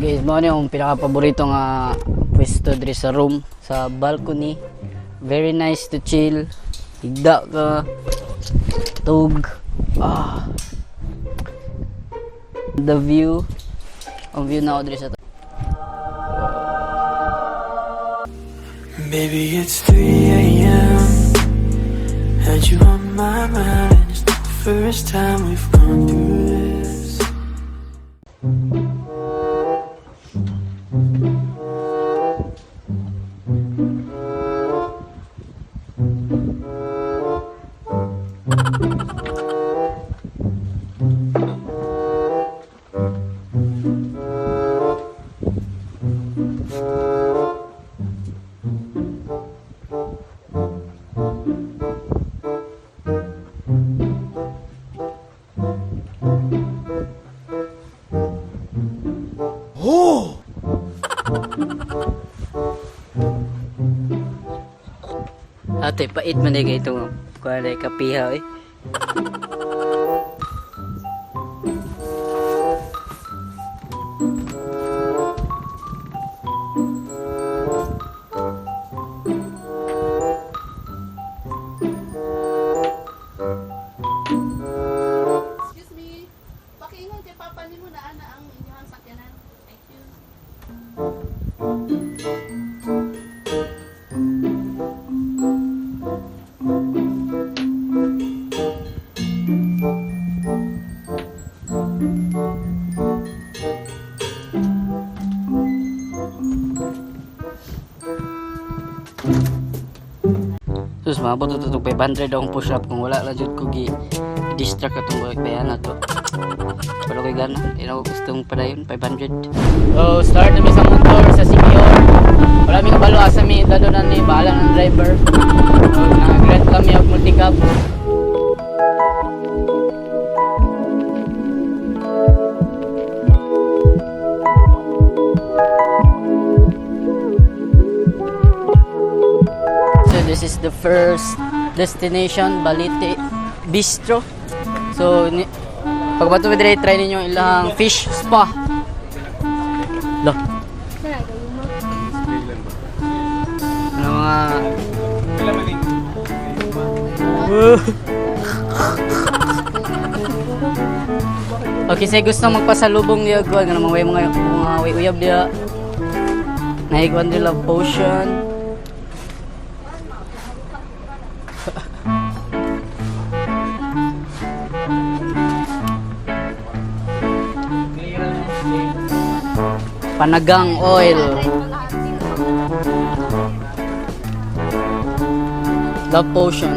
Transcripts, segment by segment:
Guys, mao ni akong pinaka-paborito nga pwesto diri sa room, sa balcony. Very nice to chill. Higda ka. Tug. Ah. The view. Ang view na ako diri sa Baby, it's 3 a.m. Had you on my mind, and it's not the first time we've gone through this. Ate, pait man kay itong kuha na kapiha eh. Excuse me. Pakiingon kay Papa nimo na ana ang inyong sakyanan. Thank you. Sus, maabot ito itong 500 akong push up kung wala lang jud ko gi distract atong bayan na to. Pero ko'y gana, di na ako gustong padayon, 500. So, start na mi sa motor sa CPR. Wala mi kabalo asa mi dado na ni bahala ng driver. So, nag-rent kami og multicab. So this is the first destination, Balite Bistro. So ni pag bato mi dire, try ninyo ilang fish spa. Lo. Ano mga Okay, say gusto magpasalubong niya ko nga mga mga way uyab diya. Nahigwan nila potion. Panagang oil. Love potion.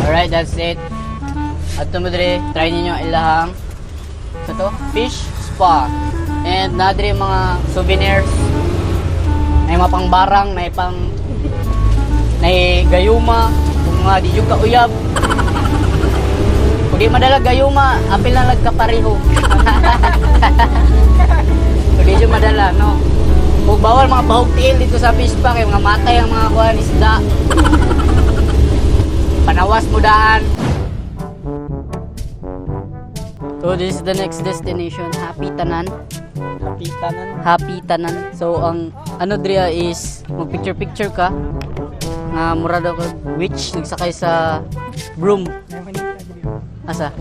Alright, that's it. At mo dire, try ninyo ilahang sa to, fish spa. And na dire mga souvenirs. May mga pangbarang, may pang may gayuma, kung mga di jud ka uyab. Kung di madala gayuma, apil na lang kapareho. Kung di jud madala, no. Kung bawal mga bahog tiil dito sa fish spa, kay mga matay ang mga kuhan isda. Panawas mo daan. So this is the next destination, Happy Tanan. Happy tanan. Happy Tanan. So ang ano diriya is mag picture picture ka nga mura daw kag witch nagsakay sa broom. Asa?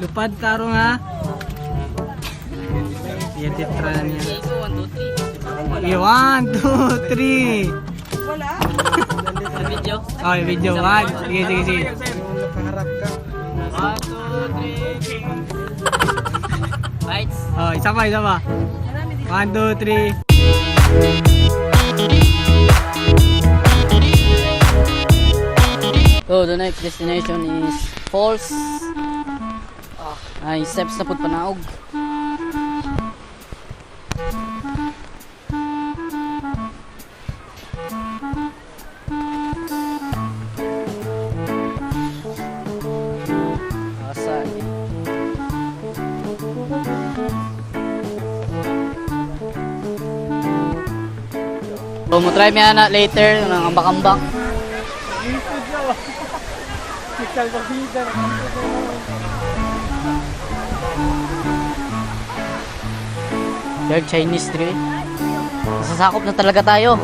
Lupad tarong ha. Iya, titra niya. 1 2 3. Okay, 1, 2, 3. Video. Oh, video. One. Sige, sige, sige. One, two, three. Bites. Oh, isa pa, isa pa. One, two, three. So, the next destination is falls. Ay, steps na pud panaog. Asa ni? So, mo try mi ana later ng ambak-ambak. Third Chinese tree. Nasasakop na talaga tayo.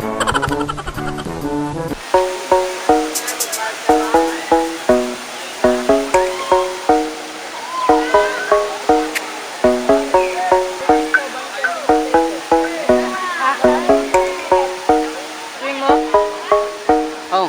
Oh.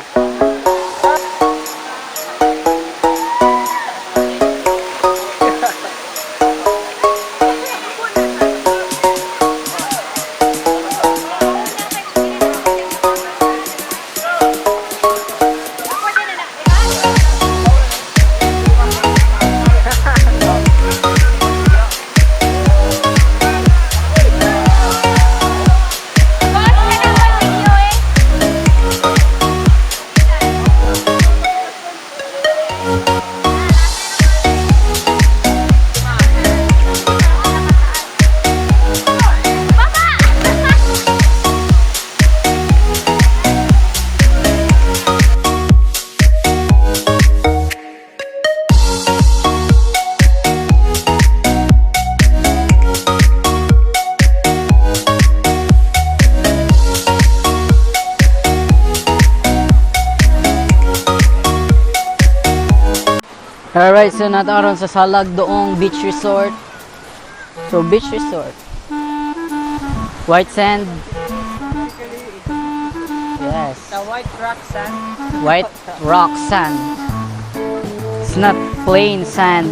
Alright, so nato aron sa Salag Doong Beach Resort. So beach resort. White sand. Yes. The white rock sand. White rock sand. It's not plain sand.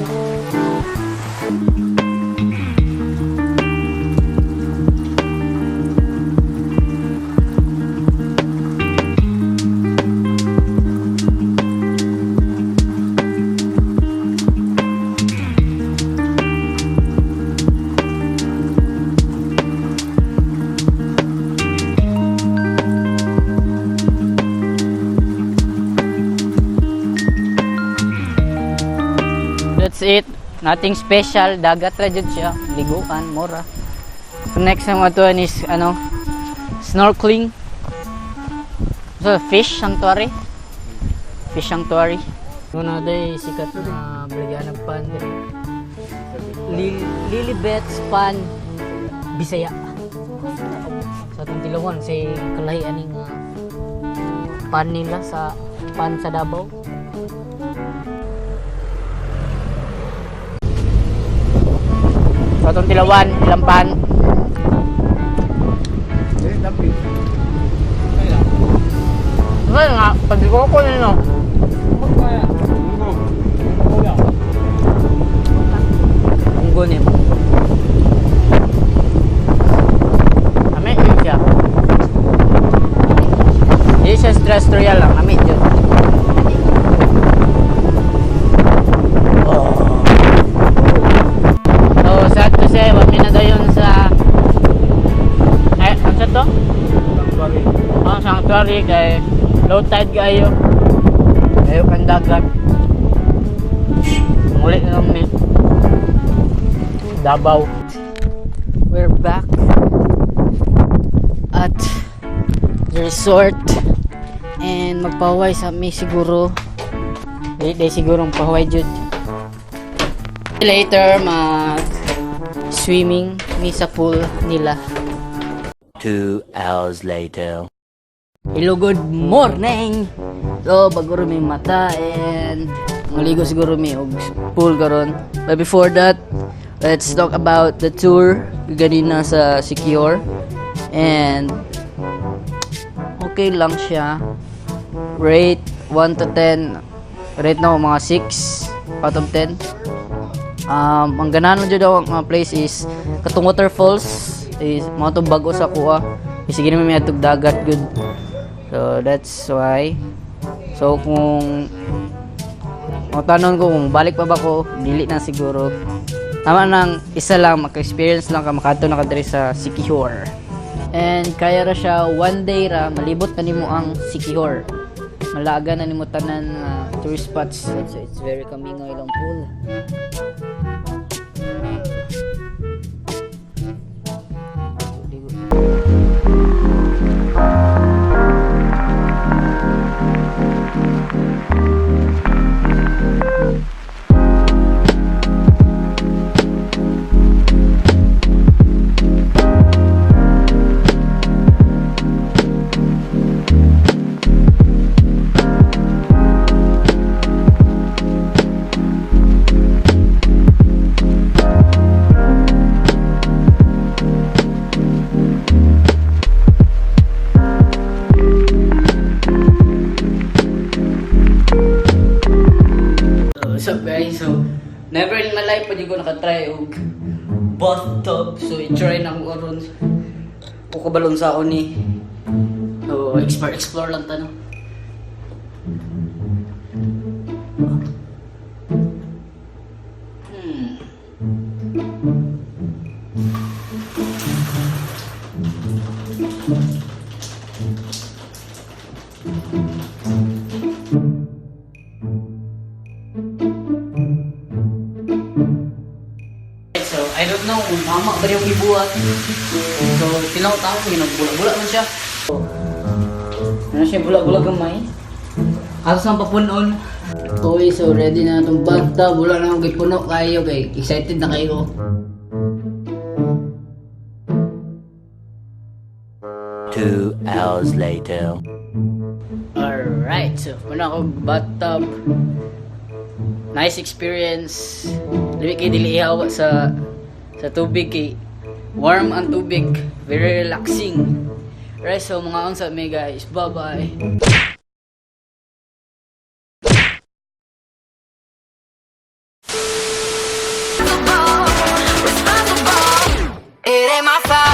That's it. Nothing special. Dagat ra jud siya. Liguan, mura. So next na mga tuan is ano, snorkeling. So fish sanctuary. Fish sanctuary. Una day sikat na baligyan ng pan diri. Lilibet's Pan Bisaya. Sa atong tilawan say kalahi ani nga pan nila sa pan sa Davao. Sa atong tilawan, ilang pan? Wala nga, pag ko nino. Munggo niya, munggo. Ami, yun siya. Di siya stress royal lang, ami yun. Oh. So, sad to say, wami na dayon sa... Ay, ano sa to? Ang sanctuary kay low tide kayo. Kayo kang dagat. Muli na lang ni Davao. We're back at the resort and magpaway sa mi siguro. Di, di siguro paway jud. Later mag swimming mi sa pool nila. 2 hours later. Hello, good morning! So, bago mi mata and maligo siguro mi og pool karon. But before that, let's talk about the tour ganina sa Secure. And okay. Okay lang siya. Rate 1 to 10. Rate na mga 6 out of 10. Ang ganahan mo jud ako ang place is katong waterfalls is mga to bago sa kuha. Sige naman may atog dagat good. So that's why. So kung ang tanong ko kung balik pa ba ko, dili na siguro. Tama nang isa lang, maka-experience lang ka, makato na ka diri sa Siquijor. And kaya ra siya, one day ra, malibot na nimo ang Siquijor. Malaga na nimo tanan nga tourist spots. So it's very kamingaw ilang pool. Ligo. So, what's up, guys? So, never in my life pa di ko nakatry og bathtub. So, i-try na ko aron. O kabalon sa ako ni. So, explore, explore lang ta, no? So, I don't know kung tama ba yung ibuhat. So, tinaw tao ko, nagbula-bula man siya. So, ano siya, bula-bula gamay. Ato sa papunon. Okay, so ready na itong bathtub. Wala na akong gipuno kayo kay excited na kayo. 2 hours later. Alright, so muna ako bathtub. Nice experience. Dili kay dili ihawa sa tubig kay warm ang tubig. Very relaxing. Alright, so mga unsa mi, guys. Bye-bye. It ain't my fault.